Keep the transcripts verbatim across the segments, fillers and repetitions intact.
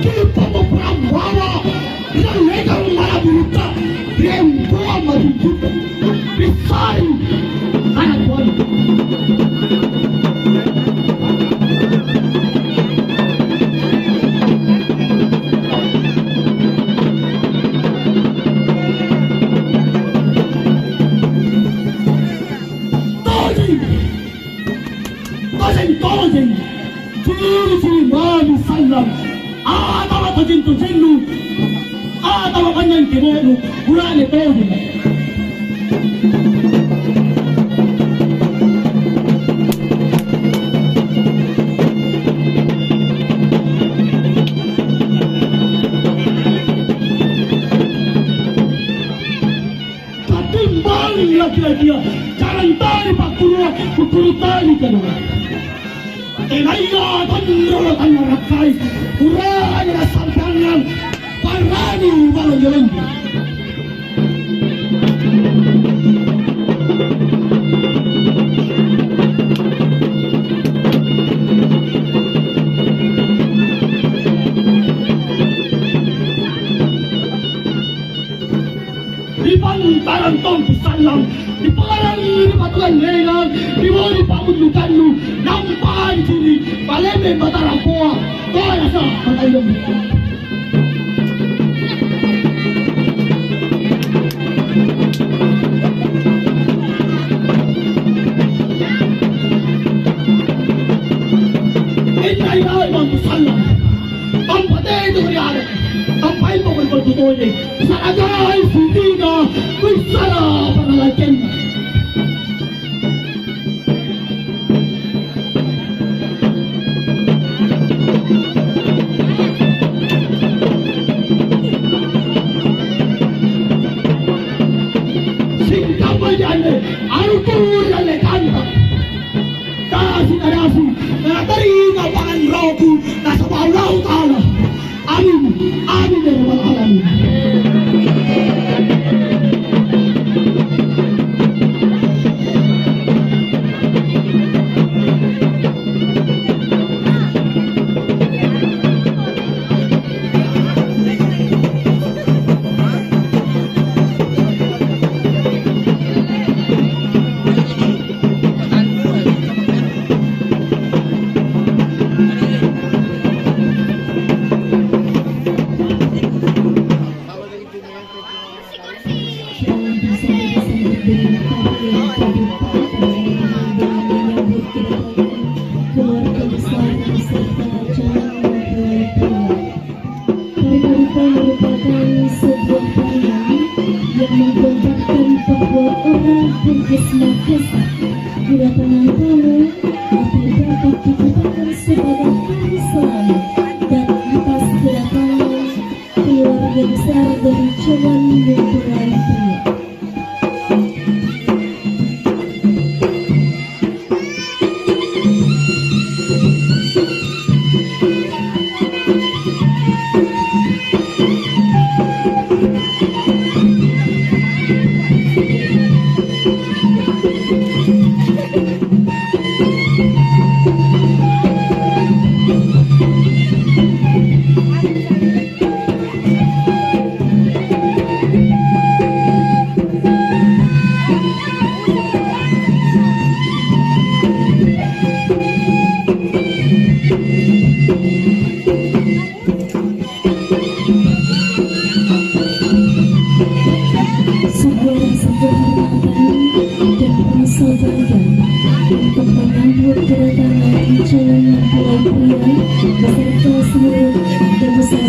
Kippamo Prabowo, ri dallekang mala burutta, ri empoang mabuntuta, ri sari kana tuanna. Tojeng! Tojeng-tojeng, ciri-ciri mami sallang, atawa tojeng-tojennu, atawa banynyang kebo'nu, bura'ne tojeng. Katimbang laki-lakia, jarang tali pakkurua, kukkuru tali kadua. Tenaya tonrolo tannarakkai, urana sampeangang, parani balonjo-lonjo. Ri pantarang tompi sallang, ri parang ri patuangngengang, ri bodi pa'bundukannu, nampa ri ciri, palemme Batara Poa, toyasa batayombu. Inai-nai mampu sallang, tampa tejo ri are, tampa impo ri kontu tojeng. Saragai sitida, kuissara panalakenna. Singkamma anne, arukku ri dallekanta. Dasi nadasi, natarima panganroku, nasaba Allahu Ta'ala. Amin. Amin ya rabbal alamin. Keluarga besar beserta calon mempelai pria. Tari-tarian merupakan sebuah tarian yang menggambarkan bahwa orang puskesmas desa kedatangan tamu akan dapat dikatakan sebagai hari selamat dan atas kedatangan keluarga besar dari calon mempelai pria. Sebuah rasa kehormatan dan rasa bangga untuk menyambut kedatangan calon mempelai pria beserta seluruh keluarga besar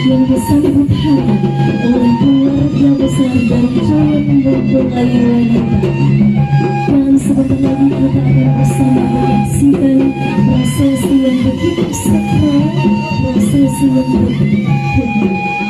yang disambut hangat oleh keluarga besar dari Calon Bongkong Ayu Wanita. Dan sebentar lagi kita akan bersama menyaksikan prosesi yang begitu sakral, prosesi yang begitu